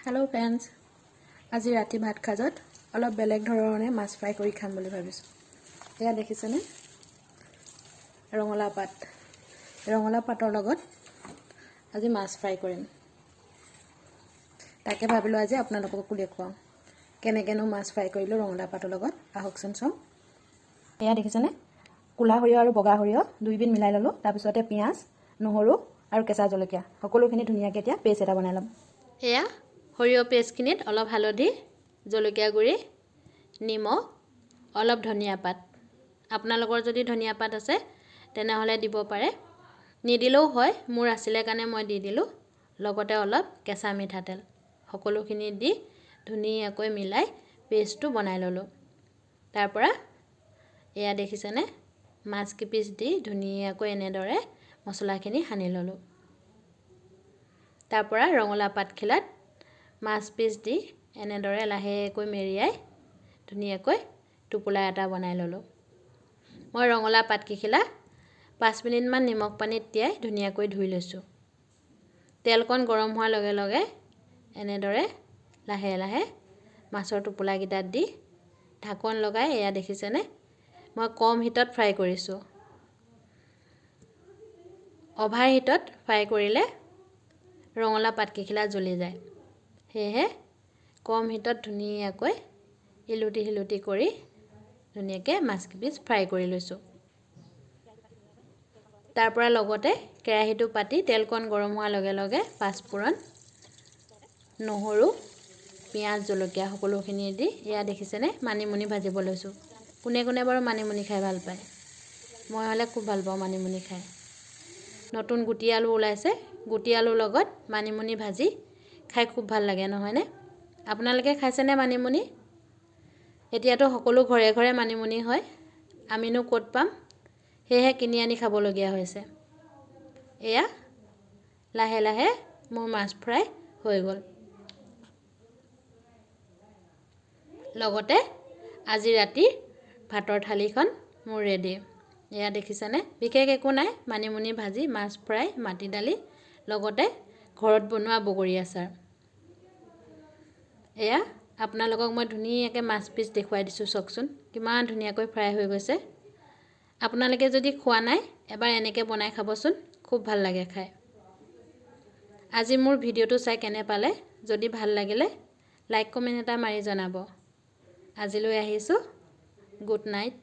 Hello' friends, আজি ৰাতি ভাত সাজত অলপ বেলেগ ধৰণে মাছ ফ্ৰাই কৰি খাম বুলি ভাবিছোঁ। এয়া দেখিছেনে, ৰঙালাও পাত। ৰঙালাও পাতৰ লগত আজি মাছ ফ্ৰাই কৰিম। তাকে ভাবিলোঁ আজি আপোনালোককো দেখুৱাওঁ কেনেকৈনো মাছ ফ্ৰাই কৰিলোঁ ৰঙালাও পাতৰ লগত। আহকচোন চাওঁ। এয়া দেখিছেনে, ক'লা সৰিয়হ আৰু বগা সৰিয়হ দুইবিধ মিলাই ল'লোঁ। তাৰপিছতে পিঁয়াজ, নহৰু আৰু কেঁচা জলকীয়া সকলোখিনি ধুনীয়াকৈ এতিয়া পেষ্ট এটা বনাই ল'ম। এয়া সৰিয়হ পেষ্টখিনিত অলপ হালধি, জলকীয়া গুড়ি, নিমখ, অলপ ধনিয়া পাত। আপোনালোকৰ যদি ধনিয়া পাত আছে, তেনেহ'লে দিব পাৰে, নিদিলেও হয়। মোৰ আছিলে কাৰণে মই দি দিলোঁ। লগতে অলপ কেঁচা মিঠাতেল, সকলোখিনি দি ধুনীয়াকৈ মিলাই পেষ্টটো বনাই ল'লোঁ। তাৰপৰা এয়া দেখিছেনে, মাছ কেইপিচ দি ধুনীয়াকৈ এনেদৰে মছলাখিনি সানি ল'লোঁ। তাৰপৰা ৰঙালাও পাতখিলাত মাছ পিচ দি এনেদৰে লাহেকৈ মেৰিয়াই ধুনীয়াকৈ টোপোলা এটা বনাই ল'লোঁ। মই ৰঙালাও পাতকেইখিলা 5 মিনিটমান নিমখ পানীত তিয়াই ধুনীয়াকৈ ধুই লৈছোঁ। তেলকণ গৰম হোৱাৰ লগে লগে এনেদৰে লাহে লাহে মাছৰ টোপোলাকেইটাত দি ঢাকন লগাই, এয়া দেখিছেনে, মই কম হিটত ফ্ৰাই কৰিছোঁ। অভাৰ হিটত ফ্ৰাই কৰিলে ৰঙালাও পাতকেইখিলা জ্বলি যায়। সেয়েহে কম হিটত ধুনীয়াকৈ ইলুটি সিলুটি কৰি ধুনীয়াকৈ মাছকেইপিচ ফ্ৰাই কৰি লৈছোঁ। তাৰপৰা লগতে কেৰাহীটো পাতি তেলকণ গৰম হোৱাৰ লগে লগে পাঁচফোৰণ, নহৰু, পিঁয়াজ, জলকীয়া সকলোখিনি দি, এয়া দেখিছেনে, মানিমুনি ভাজিব লৈছোঁ। কোনে কোনে বাৰু মানিমুনি খাই ভাল পায়? মই হ'লে খুব ভাল পাওঁ মানিমুনি খাই। নতুন গুটি আলু ওলাইছে। গুটি আলুৰ লগত মানিমুনি ভাজি খাই খুব ভাল লাগে, নহয়নে? আপোনালোকে খাইছেনে মানিমুনি? এতিয়াতো সকলো ঘৰে ঘৰে মানিমুনি হয়। আমিনো ক'ত পাম? সেয়েহে কিনি আনি খাবলগীয়া হৈছে। এয়া লাহে লাহে মোৰ মাছ ফ্ৰাই হৈ গ'ল। লগতে আজি ৰাতি ভাতৰ থালিখন মোৰ ৰেডি। এয়া দেখিছেনে, বিশেষ একো নাই, মানিমুনি ভাজি, মাছ ফ্ৰাই, মাটি দালি, লগতে ঘৰত বনোৱা বগৰী আচাৰ। এয়া আপোনালোকক মই ধুনীয়াকৈ মাছ পিচ দেখুৱাই দিছোঁ। চাওকচোন, কিমান ধুনীয়াকৈ ফ্ৰাই হৈ গৈছে। আপোনালোকে যদি খোৱা নাই, এবাৰ এনেকৈ বনাই খাবচোন, খুব ভাল লাগে খাই। আজি মোৰ ভিডিঅ'টো চাই কেনে পালে? যদি ভাল লাগিলে লাইক, কমেণ্ট এটা মাৰি জনাব। আজিলৈ আহিছোঁ। Good night.